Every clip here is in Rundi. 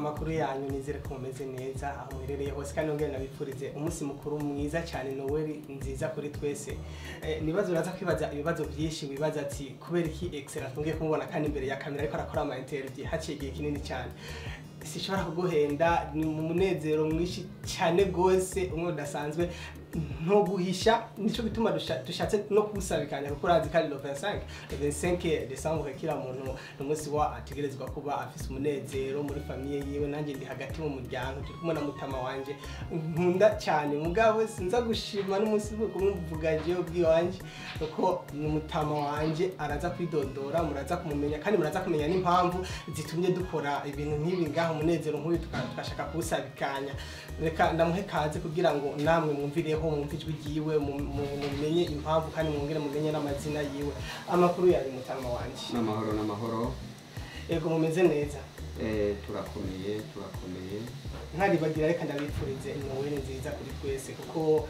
Amakuru yanyu, nizere ko mumeze neza aho muherereye hose, kandi nongere nabifurize umunsi mukuru mwiza cyane, Noel nziza kuri twese. Nibazo uraza kwibaza ibibazo byinshi, wibaza ati kubera iki Excellent ngiye kumubona kandi imbere ya kamera ariko arakora ama interview haciye igihe kinini cyane? Sishobora kuguhenda, ni mu munezero mwinshi cyane gose, umwe udasanzwe nto guhisha. Nico gituma dushatse no kusabikanya, kuko urazi ko ari le 25, le 25 décembre, kila muntu n'umunsi wa ategerezwa kuba afise umunezero muri famille yiwe. Nanjye ndi hagati mu muryango, turi kumwe na mutama wanje nkunda cyane, mugabo sinza gushima n'umunsi wo kumuvuga jewe ubwiwanje, kuko ni mutama wanje. Araza kwidondora, muraza kumumenya kandi muraza kumenya n'impamvu zitumye dukora ibintu nk'ibi ngaho, umunezero nk'uyu tugashaka kuwusabikanya. Reka ndamuhe kaze kugira ngo namwe mwumvireho, mwumve ijwi ryiwe, mumenye impamvu kandi mwongere mumenye n'amazina yiwe. Amakuru yawe, mutama wanje? N'amahoro, n'amahoro. Yego, mumeze neza? Turakomeye, turakomeye. Ntaribagira, reka ndabipfurize Noel nziza kuri twese, kuko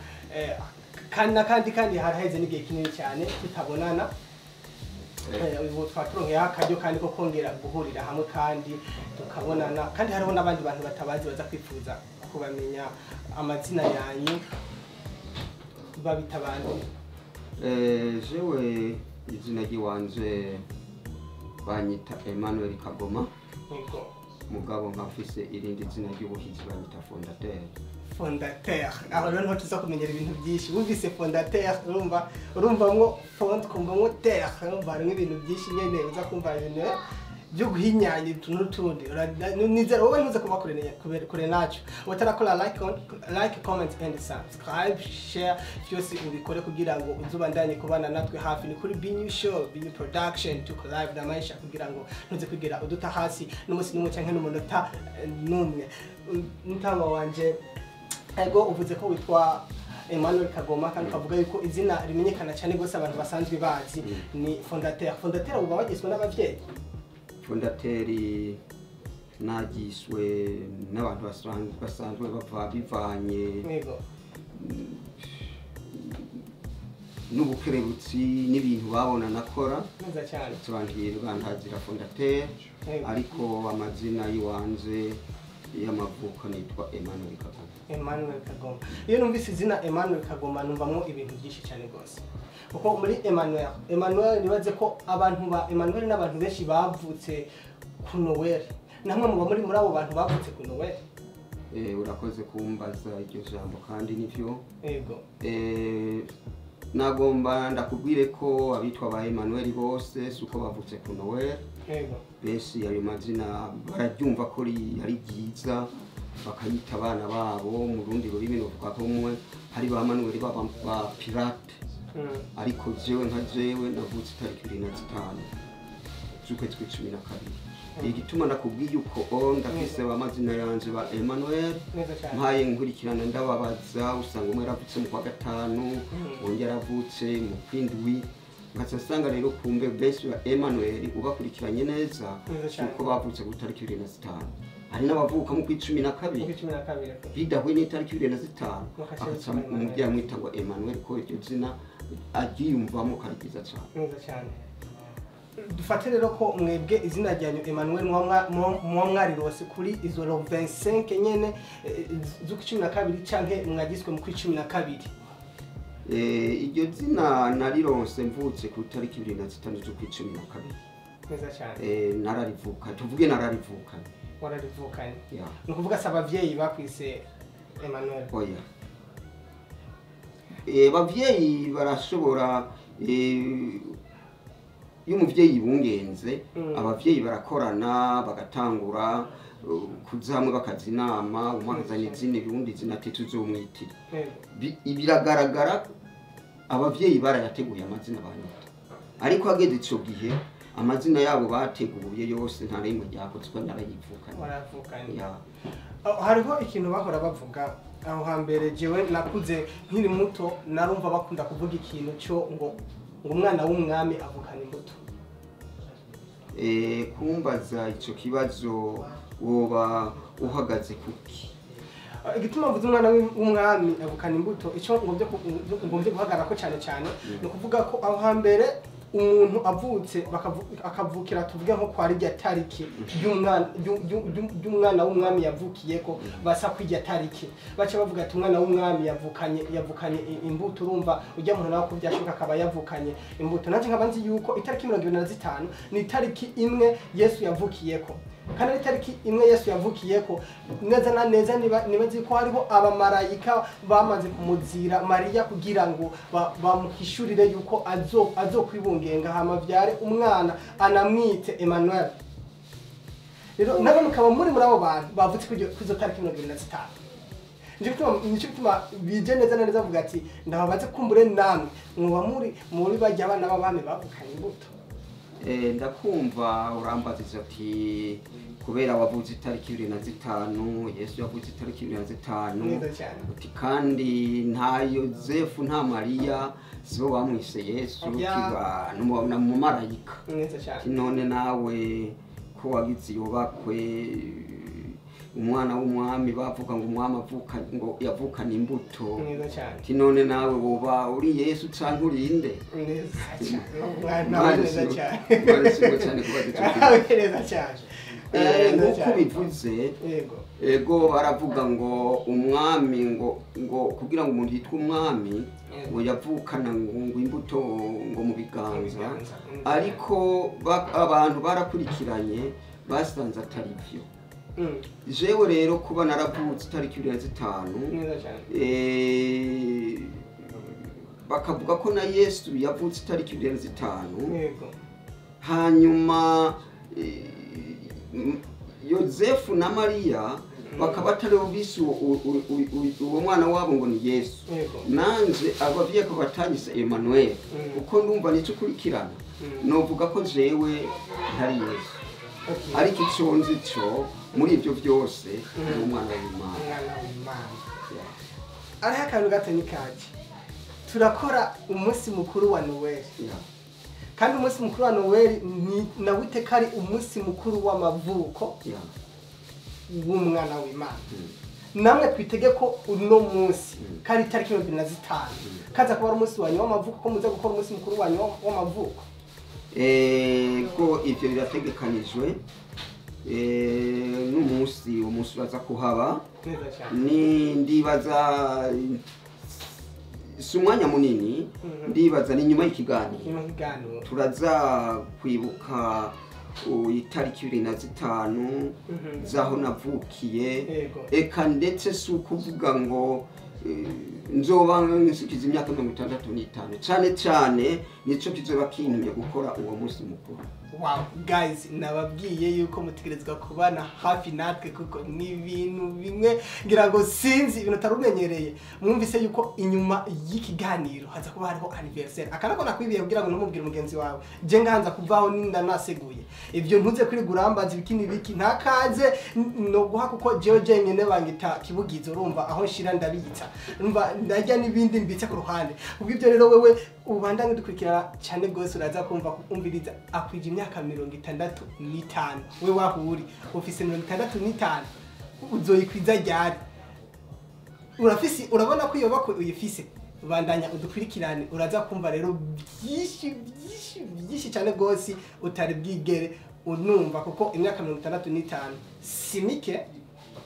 kandi na kandi haraheze n'igihe kinini cyane tutabonana. Ubu twaba turonkeyeho akaryo kandi ko kongera guhurira hamwe kandi tukabonana, kandi hariho n'abandi bantu batabazi baza kwifuza kubamenya. Amazina yanyu babita bande? Jewe izina ry'iwanje banyita Emmanuel Kagoma. Mugabo nkafise irindi zina ry'ubuhizi, banyita Fondateur. Fondateur, aho rero niho tuza kumenyera ibintu byinshi. Wumvise fondateur, urumva mwo fond, kumvamwo terre, urumva harimo ibintu byinshi nyene, uza kumva ibintu byo guhinyanya utu n'utundi. Nizera wowe ntuze kuba kure naco utarakora like, like, comment and subscribe, share, byose ubikore kugira ngo uzubandanye kubana natwe hafi. Ni kuri Binyu Show, Binyu Production, tuko live na maisha, kugira ngo ntuze kugira uduta hasi n'umunsi n'umwe canke n'umunota n'umwe. Mutama wanje, ego, uvuze ko witwa Emmanuel Kagoma, kandi ukavuga yuko izina rimenyekana cyane rwose abantu basanzwe bazi ni Fondateur. Fondateur uba wagiswe n'abavyeyi? Fondateur nagiswe n'abantu basanzwe bava bivanye n'ubukerebutsi n'ibintu babona nakora. Neza cyane. Tubangiye bantazira Fondateur, ariko amazina y'iwanje y'amavuko nitwa Emmanuel Kagoma. Emmanuel Kagoma. Iyo numvise izina Emmanuel Kagoma numvamwo ibintu byinshi cyane rwose, kuko muri Emmanuel, Emmanuel, nibaze ko abantu ba Emmanuel n'abantu benshi bavutse ku Noel. Namwe muba muri abo bantu bavutse ku Noel? Urakoze kumbaza iryo jambo, kandi nivyo. Nagomba ndakubwire ko abitwa ba Emmanuel bose si uko bavutse ku Noel. Benshi ayo mazina bararyumva ko ari ryiza, bakayita abana babo. Mu rundi rurimi novuga ko umwe hari ba Manuel baba ba pirate, ariko jewe nka jewe navutse itariki 25 z'ukwezi kw'icumi na kabiri. Igituma nakubwiye uko o ndafise amazina yanje ba Emmanuel, Neza cyane. mpaye nkurikirana ndababaza, usanga umwe yaravutse mu kwa gatanu, undi yaravutse mu kwindwi, ngaca nsanga rero kumbe benshi ba Emmanuel ubakurikiranye neza, Neza cyane. uko bavutse ku itariki 25. Hari n'abavuka mu kw'icumi na kabiri Mu kw'icumi na kabiri. bidahuye n'itariki 25, Bakaca agaca bitwa Emmanuel. umubyeyi amwita ngo Emmanuel, ko iryo zina aryiyumvamo ko ari ryiza cane. Neza cyane. Dufate rero ko mwebwe izina ryanyu Emmanuel muba mwarirose kuri izo 25 nyene z'ukwa 12, canke mwagiswe mu kw'icumi na kabiri? Iryo zina narironse mvutse ku itariki 25 z'ukw'icumi na kabiri. Neza cyane. Nararivuka, tuvuge nararivukanye. Wararivukanye? Ya. Ni ukuvuga si abavyeyi bakwise Emmanuel? Oya. Abavyeyi barashobora, iyo umuvyeyi bungenze, abavyeyi barakorana bagatangura kuza hamwe bakaza inama, umwe akazana izina, uwundi izina, ati tuzomwitira. Biragaragara abavyeyi barayateguye amazina banyita, ariko hageze ico gihe amazina yabo bateguye yose nta rimwe ryakozwe, narayivukanye. Waravukanye? Ya. Oh, hariho ikintu bahora bavuga aho hambere. Jewe nakuze nkiri muto narumva bakunda kuvuga ikintu cyo ngo umwana w'umwami avukana imbuto. Kumbaza ico kibazo woba uhagaze kuki? Igituma mvuze umwana w'umwami avukana imbuto, icyo ngombye guhagarara ko cyane cyane, ni ukuvuga ko aho hambere Umuntu avutse akavukira tuvuge nko kwa rijya tariki y'umwana w'umwami yavukiyeko, basa kwijya tariki baca bavuga ati umwana w'umwami yavukanye imbuto. Urumva ujya muntu nawe kubyashoka akaba yavukanye imbuto. Nanjye nkaba nzi yuko itariki 25 ni itariki imwe Yesu yavukiyeko, kandi ari itariki imwe Yesu yavukiyeko neza na neza. Niba nzi ko hariho abamarayika bamaze kumuzira Mariya kugira ngo bamuhishurire yuko azokwibungenga hama vyare umwana anamwite Emmanuel. Rero nabo mukaba muri abo bantu bavutse kuri izo tariki 25. Nico gituma bije neza na neza avuga ati ndababaze kumbure namwe mwoba muri barya abana b'abami bavukanye imbuto. Ndakumva urambaziza ati kubera wavutse itariki 25, Yesu yavutse itariki 25, Neza cyane. uti kandi nta Yozefu nta Mariya sibo bamwise Yesu, kiba na mumarayika. Neza cyane. Ati none nawe ko wagize yubakwe umwana w'umwami, bavuga ngo umwami avuka ngo yavukana imbuto. Neza cyane. Ati none nawe woba uri Yesu canke urinde? Neza cyane. Umwana neza cyane. Imana ishimwe cyane kuba ico kintu. Neza cyane. Nk'uko bivuze, Yego. ego baravuga ngo umwami ngo kugira ngo umuntu yitwe umwami ngo yavukana ngo imbuto ngo mu biganza, ariko abantu barakurikiranye basanze atari byo. Jewe rero kuba naravutse itariki 25, Neza cyane. Bakavuga ko na Yesu yavutse itariki 25. Yego. Hanyuma Yozefu na Mariya bakaba atari bo bise uwo mwana wabo ngo ni Yesu. Yego. Nanje abavyeyi ko batanyise Emmanuel, uko ndumva nico ukurikirana, novuga ko jewe ntari Yesu, ariko ico nzi co muri ivyo vyose ni umwana w'Imana. Umwana w'Imana. Ariho akantu gato ni kaje. Turakora umunsi mukuru wa Noel. Kandi umunsi mukuru wa Noel ni nawite kari umunsi mukuru w'amavuko w'umwana w'Imana. Namwe twitege ko uno munsi kari itariki 25 kaza kuba ari umunsi wanyu w'amavuko, ko muza gukora umunsi mukuru wanyu w'amavuko. Ko ivyo birategekanijwe, n'umunsi umunsi uraza kuhaba. Neza cyane. Ni ndibaza si umwanya munini, ndibaza ni nyuma y'ikiganiro. Nyuma y'ikiganiro. Turaza kwibuka itariki 25 zaho navukiye. Eka ndetse si ukuvuga ngo nzoba nsikiza imyaka 65, cane cane nico kizoba kintumye gukora uwo munsi mukuru. Wow guys, nababwiye yuko mutegerezwa kubana hafi natwe, kuko ni ibintu bimwe ngira ngo sinzi ibintu utarumenyereye. Mwumvise yuko inyuma y'ikiganiro haza kuba hariho anniversaire. Akanako nakwibiye kugira ngo ntumubwire mugenzi wawe, je nganza kuvaho ninda naseguye ivyo ntuze kuri gurambaza ibiki n'ibiki ntakaze no guha, kuko jewe jenyene bangita kibugizo. Urumva aho nshira ndabitsa, urumva ndarya n'ibindi mbitse ku ruhande. Ubwo ivyo rero wewe ubandanye dukurikirana cyane gose, uraza kumva kumviriza akwije imyaka 65. We wahuri ufise 65, uzoyikwiza ryari? Urafise, urabona ko iyo bako uyifise. Bandanya udukurikirane, uraza kumva rero byinshi byinshi byinshi cyane gose utari bwigere unumva, kuko imyaka 65 si mike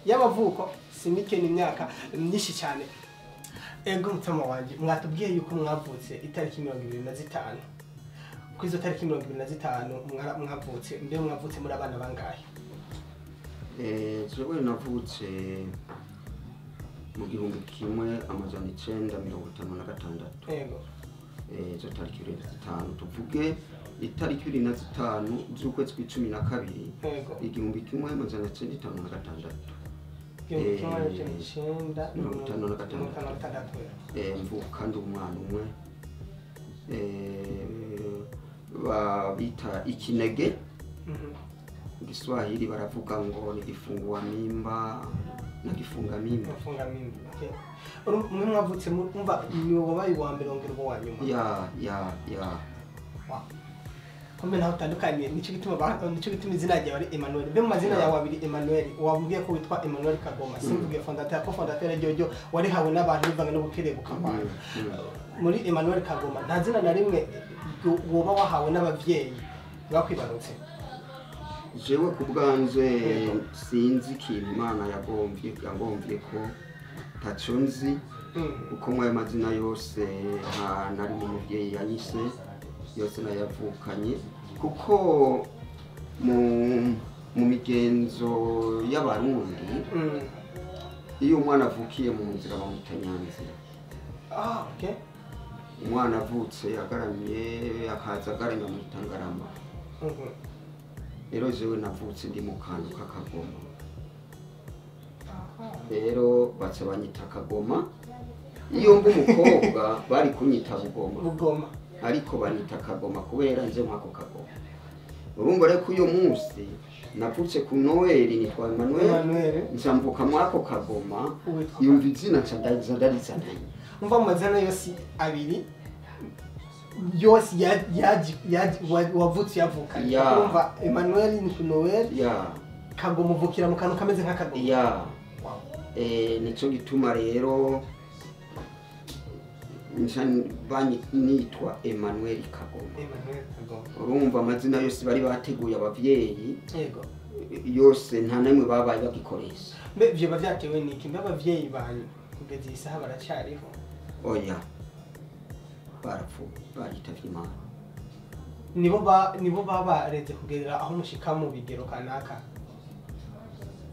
y'amavuko, si mike, ni imyaka myinshi cyane. Ego mutama wanje, mwatubwiye yuko mwavutse itariki 25. Kuri izo tariki 25 mwavutse, mbe mwavutse muri abana bangahe? Jewe navutse mu 1956. Izo tariki 25, tuvuge itariki 25 z'ukwezi kw'icumi na kabiri, 1956. 1956. 56. Mvuka ndi umwana umwe, babita ikinege. Mu Giswahili baravuga ngo ni gifungua mimba na gifunga mimba. Gifunga mimba. Okay. Mwe mwavutse mumva ni wabaye uwa mbere wongera uba uwa nyuma? Ya. Wow. Kumbe naho utandukanye, nico gituma izina ryawe ari Emmanuel. Mbe mu mazina yawe abiri Emmanuel, wabwiye ko witwa Emmanuel Kagoma. Simvuge fondateur, ko fondateur ryo warihawe n'abantu bivanye no gukerebuka kwawe. Muri Emmanuel Kagoma nta zina na rimwe woba wahawe n'abavyeyi bakwibarutse? Jewe ku bwanje sinzi ikintu Imana yagombye ko ntaco nzi, kuko mwayo mazina yose nta nari mu muvyeyi yanyise, yose nayavukanye, kuko mu migenzo y'Abarundi iyo umwana avukiye mu nzira bamwita Nyanzira. Okay. Umwana avutse agaramye akaza agaramye bamwita Ngarama. Rero jewe navutse ndi mu kantu k'akagoma, rero baca banyita Kagoma. Iyo mba umukobwa bari kunyita Bugoma, ariko banyita Kagoma kubera nje mwako Kagoma. Urumva rero ko uyu munsi navutse ku Noel nitwa Emmanuel, nca mvuka mwako Kagoma, yumva izina nca ndarizananye. Umva amazina yose abiri yose wavutse yavukanye. Urumva Emmanuel ni ku Noel, Kagoma uvukira mu kantu kameze nk'akagoma. Nico gituma rero nitwa Emmanuel Kagoma. Urumva amazina yose bari bateguye abavyeyi yose nta namwe babaye bagikoresha. Mbe vyoba vyatewe niki? Mbe abavyeyi banyu kugeza iyi saha baracariho? Oya, barapfuye, baritavye Imana. Nibo babareze kugera aho mushika mu bigero kanaka,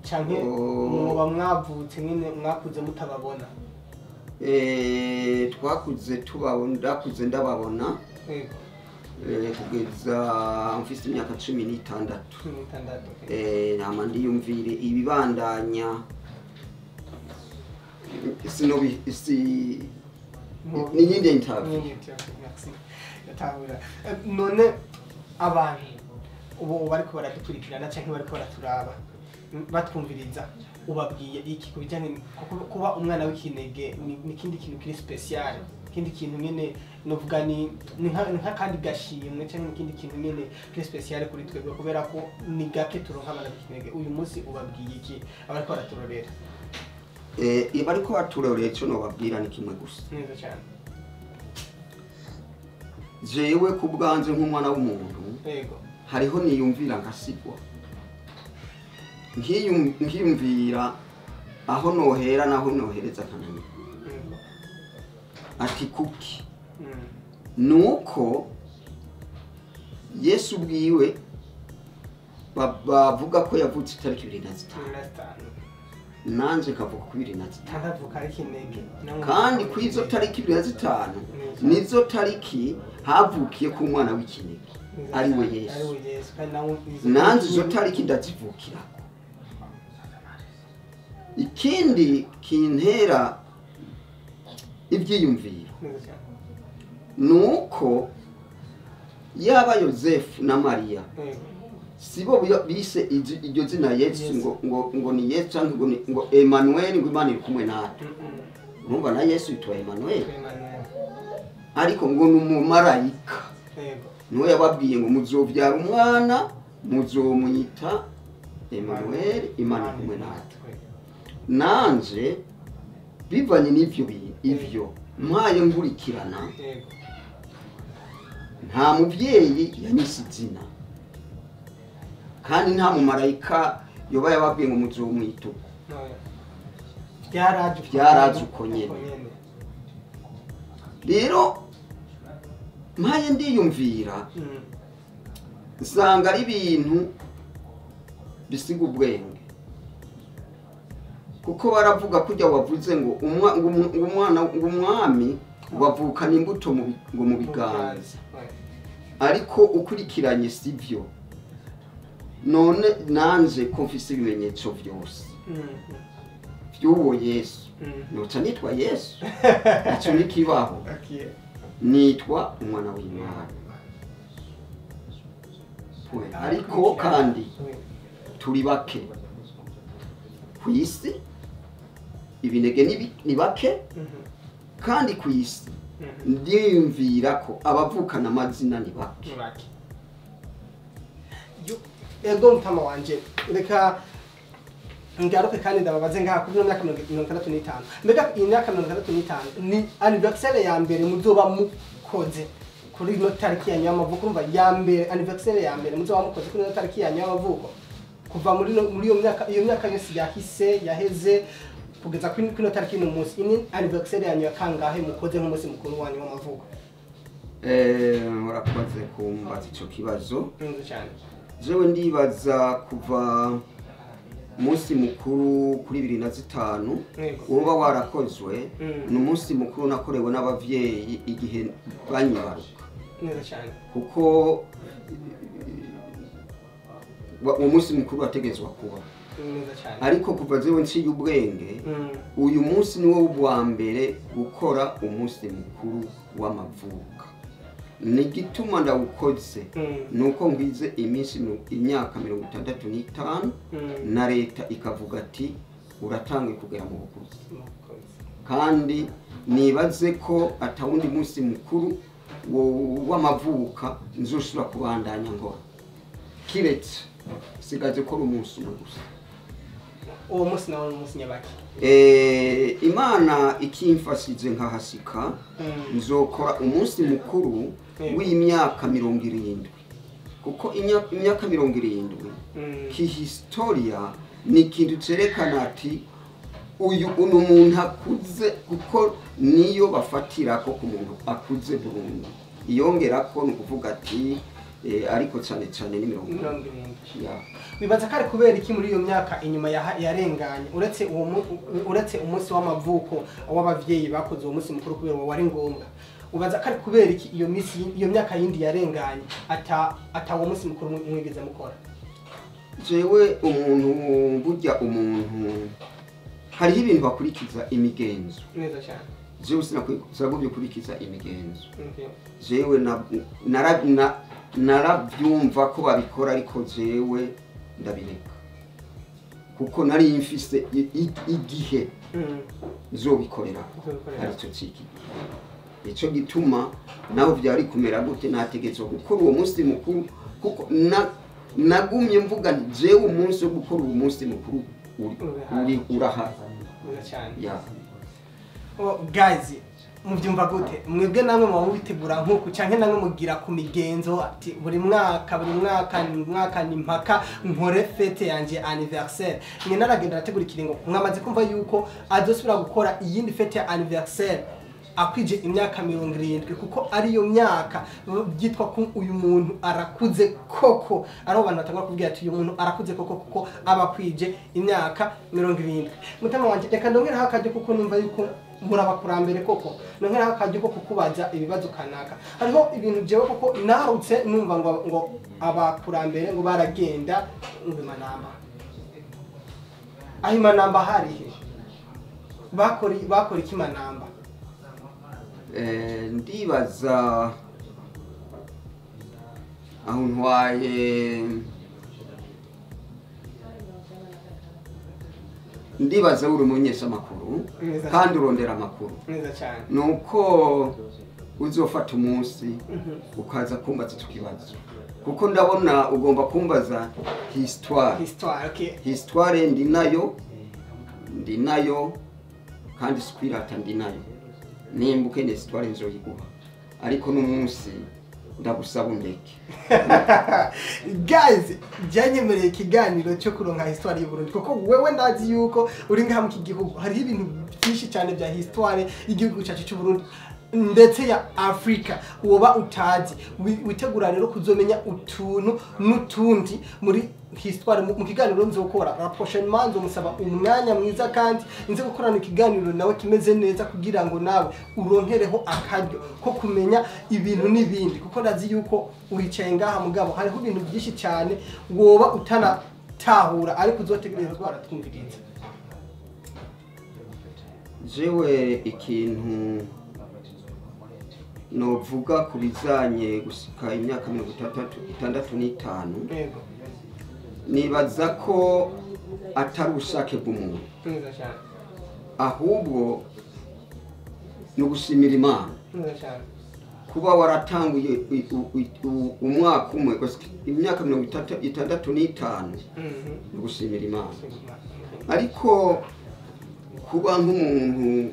canke mwoba mwavutse nyene mwakuze mutababona? Twakuze tubabona, ndakuze ndababona kugeza mfise imyaka 16. Nama ndiyumvire ibibandanya n'iyindi interview. None abantu ubu bariko baradukurikirana canke bariko baraturaba batwumviriza, ubabwiye iki kubijanye kuba umwana w'ikinege? Ni kindi kintu kiri special, kindi kintu nyene novuga ni nk'akandi gashimwe canke ikindi kintu nyene kiri special kuri twebwe, kubera ko ni gake turonka abana b'ikinege. Uyu munsi ubabwiye iki abariko baraturorera? Bariko baturorera ico nobabwira ni kimwe gusa. Neza cyane. Jewe ku bwanje nk'umwana w'umuntu, hariho niyumvira ngasigwa, nkiyumvira aho nohera naho nohereza kanani. Ati kuki? Nuko Yesu bwiwe bavuga ko yavutse itariki 25, nanje kavuka ku 25, kandi kwizo tariki 25 nizo tariki havukiye ku mwana w'ikinege ari we Yesu. Nanje izo tariki ndazivukirako. Ikindi kintera ibyiyumviro nuko yaba Yosefu na Mariya sibo bise iryo zina Yesu ngo ni Yesu cyangwa ngo Emmanuel, ngo Imana iri kumwe natwe. Urumva na Yesu yitwa Emmanuel, ariko ngo ni umumarayika niwe yababwiye ngo muzovyara umwana muzomwita Emmanuel, Imana iri kumwe natwe. Nanje bivanye n'ivyo ivyo mpaye nkurikirana, nta muvyeyi yanyise izina, kandi nta mumarayika yoba yababwiye ngo muzomwita uko. Byaraje uko nyene. Rero mpaye ndiyumvira nsanga ari ibintu bisiga ubwenge, kuko baravuga kujya wavuze ngo umwana umwami wavukana imbuto ngo mu biganza, ariko ukurikiranye sivyo. None nanje ko mfise ibimenyetso vyose vy'uwo Yesu, noca nitwa Yesu, ico nikibaho, nitwa umwana w'Imana. Ariko kandi turi bake ku isi, ibinege ni bake, kandi ku isi ndiyumvira ko abavukana amazina ni bake. Ego mutama wanje, reka ngaruke kandi ndababaze ngaha kuri myaka 65. Mbega iyi myaka 65 ni anniversaire ya mbere muzoba mukoze Kuri ino tariki yanyu y'amavuko, urumva ya mbere, anniversaire ya mbere muzoba mukoze kuri ino tariki yanyu y'amavuko kuva muri muri iyo myaka yose yahise yaheze kugeza kuri ino tariki y'uno munsi, ini anniversaire yanyu ya kangahe mukoze nk'umunsi mukuru wanyu w'amavuko? Urakoze kumbaza ico kibazo. Neza cyane. Jewe ndibaza kuva umunsi mukuru kuri 2005 uba warakozwe, ni umunsi mukuru nakorewe n'abavyeyi igihe banyibaruka. Neza cyane. Kuko uwo munsi mukuru wategezwa kuba. Neza cyane. Ariko kuva jewe nciye ubwenge, uyu munsi niwo wa mbere gukora umunsi mukuru w'amavuko. Nigituma ndawukoze nuko ngwize iminsi imyaka 65 na leta ikavuga ati uratangiye kugera mu bukuzi. Kandi nibaze ko atawundi munsi mukuru w'amavuka nzoshobora kubandanya nkora, kiretse sigaje ko umunsi umwe gusa. Uwo munsi nawo umunsi nyabaki? Imana ikimfashije nkahasika, nzokora umunsi mukuru w'imyaka 70, kuko imyaka 70 kihistoria ni ikintu cerekana ati uyu umuntu akuze, kuko niyo bafatira ko ku muntu akuze burundu iyongera ko ni ukuvuga ati ariko cyane cyane ni 70. Bibaza ko ari kubera iki muri iyo myaka inyuma yarenganye, uretse umunsi w'amavuko w'abavyeyi bakoze uwo munsi mukuru kubera wari ngombwa, ubaza ko ari kubera iki iyo misi iyo myaka yindi yarenganye ata uwo munsi mukuru mwigeze mukora? Jewe umuntu burya umuntu hariho ibintu bakurikiza imigenzo. Neza cyane. Jewe sinagomvye kurikiza imigenzo. Jewe narabyumva ko babikora, ariko jewe ndabireka kuko nari mfise igihe nzobikorera aricyo ciki. Ico gituma naho vyari kumera gute nategetswe gukora uwo munsi mukuru, kuko nagumye mvuga jewe umunsi wo gukora uwo munsi mukuru uri urahari. Oh guys, muvyumva gute? Mwebwe namwe muba mubitegura nkuku canke namwe mugira ku migenzo ati buri mwaka buri mwaka ni mwaka ni mpaka nkore fete yanje anniversaire? Mwe naragenda arategura ikiringo, mwamaze kumva yuko azosubira gukora iyindi fete ya anniversaire akwije imyaka 70, kuko ariyo myaka byitwa ko uyu muntu arakuze koko. Ari abantu batangwa kubwira ati uyu muntu arakuze koko kuko abakwije imyaka 70. Mutama wanje reka ndongera hakaje kuko numva yuko murabakurambere koko, nongera hakaje ko kukubaza ibibazo kanaka. Hariho ibintu jewe koko narutse numva ngo abakurambere ngo baragenda ngo Imanamba. Aho Imanamba hari he? Bakora iki Imanamba? Ndibaza aho ntwaye, ndibaza uri umunyeshamakuru kandi urondera amakuru. Nuko uzofata umunsi ukaza kumbaza ico kibazo, kuko ndabona ugomba kumbaza histoire. Okay. Histoire ndinayo kandi sikwirata ndinayo. Nimba ukeneye histoire nzoyiguha, ariko n'umunsi ndagusaba undeke. Guys, byanyemereye ikiganiro cyo kuronka histoire y'u Burundi, kuko wewe ndazi yuko uri ngaha mu gihugu hariho ibintu byinshi cyane bya histoire y'igihugu cyacu cy'u Burundi ndetse ya Afrika woba utazi. Witegura rero kuzomenya utuntu n'utundi muri histoire mu kiganiro nzokora la prochainement. Nzomusaba umwanya mwiza kandi nze gukorana ikiganiro nawe kimeze neza kugira ngo nawe uronkereho akaryo ko kumenya ibintu n'ibindi, kuko ndazi yuko uricaye ngaha mugabo hariho ibintu byinshi cyane woba utanatahura, ariko uzotegereza twaratwumviriza. Jewe ikintu novuga kubizanye gusika imyaka 65, nibaza ko atari ubushake bw'umuntu, ahubwo ni ugushimira Imana kuba waratanguye umwaka umwe imyaka 65, ni ugushimira Imana. Ariko kuba nk'umuntu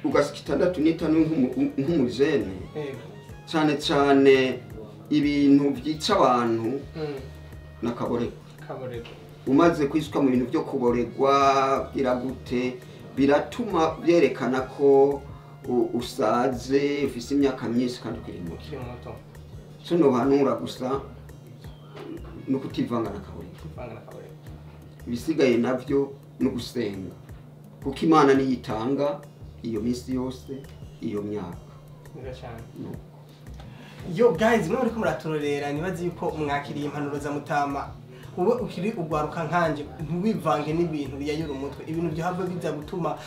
ugasika 65 nk'umujene, Cyane cyane ibintu byica abantu n'akaborego. Umaze kwisuka mu bintu byo kuboregwa biragute, biratuma byerekana ko usaze, ufise imyaka myinshi kandi ukiri muto. So nohanura gusa no kutivanga n'akaborego. Ibisigaye navyo no gusenga, kuko Imana niyo itanga iyo minsi yose, iyo myaka. Yo guys, mwe muriko muraturorera, nibazi yuko mwakiriye impanuro za Mutama. Wowe ukiri ugwaruka nkanje, ntiwivange n'ibintu biyayura umutwe, ibintu byo hava biza gutuma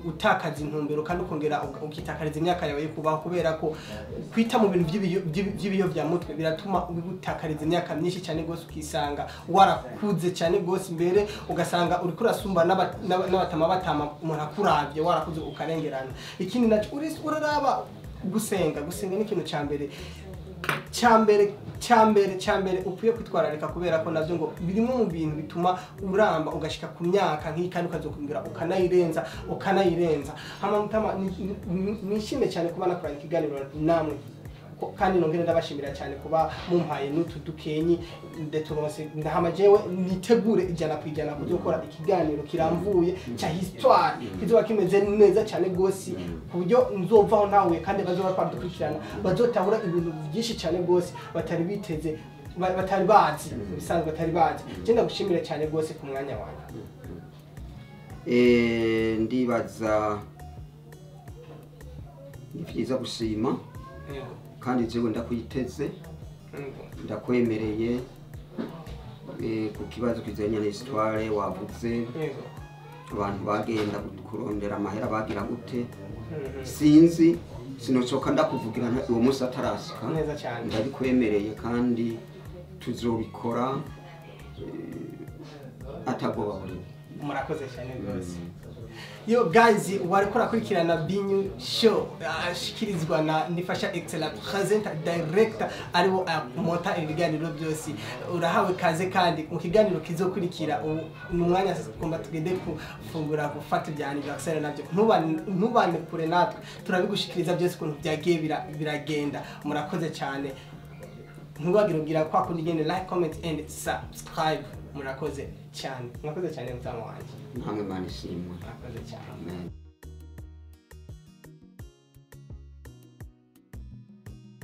utakaza intumbero kandi ukongera ukitakariza imyaka yawe yo kubaho, kubera ko kwita mu bintu by'ibiyo bya mutwe biratuma ugutakariza imyaka myinshi cyane gose, ukisanga warakuze cyane gose imbere, ugasanga uriko urasumba n'abatama batama umuntu akuravye warakuze ukarengerana. Ikindi naco uraraba gusenga ni ikintu ca mbere cyambere ukwiye kwitwararika, kubera ko navyo ngo birimo mu bintu bituma uramba ugashika ku myaka nk'iyi kandi ukazokongera ukanayirenza. Hama Mutama, nishimye cyane kuba nakoranye ikiganiro namwe, kandi nongere ndabashimira cyane kuba mumpaye n'utu dukenyi ndeturonse. Ndahama jewe nitegure 100% kuzokora ikiganiro kiramvuye cya histoire kizoba kimeze neza cyane gose, ku buryo nzovaho ntawe kandi bazoba twadukurikirana bazotahura ibintu byinshi cyane gose batari biteze, batari bazi bisanzwe batari bazi. Je ndagushimira cyane gose ku mwanya wawe. Ndibaza ni byiza gushima kandi jewe ndakwiteze, ndakwemereye ku kibazo kijanye na histoire wavuze. Abantu bagenda kurondera amahera bagira gute, sinzi, sinocoka ndakuvugira uwo munsi atarasika. Ndabikwemereye kandi tuzobikora atagoba buri. Murakoze cyane rwose. Yo guys, wariko urakurikirana Binyu Show ashikirizwa na Nifasha Excellent presenter director ariwo monta ibiganiro byose. Urahawe kaze kandi mu kiganiro kizokurikira umwanya kumba tugende kufungura gufata ibya anniversaire navyo. Ntubane kure natwe, turabigushikiriza byose kuntu byagiye biragenda. Murakoze cyane, ntubagire kugira kwa kundi gende like, comment and subscribe. Murakoze cyane, murakoze cyane mutama wanje. Namwe Imana ishimwe. Murakoze cyane. Amen.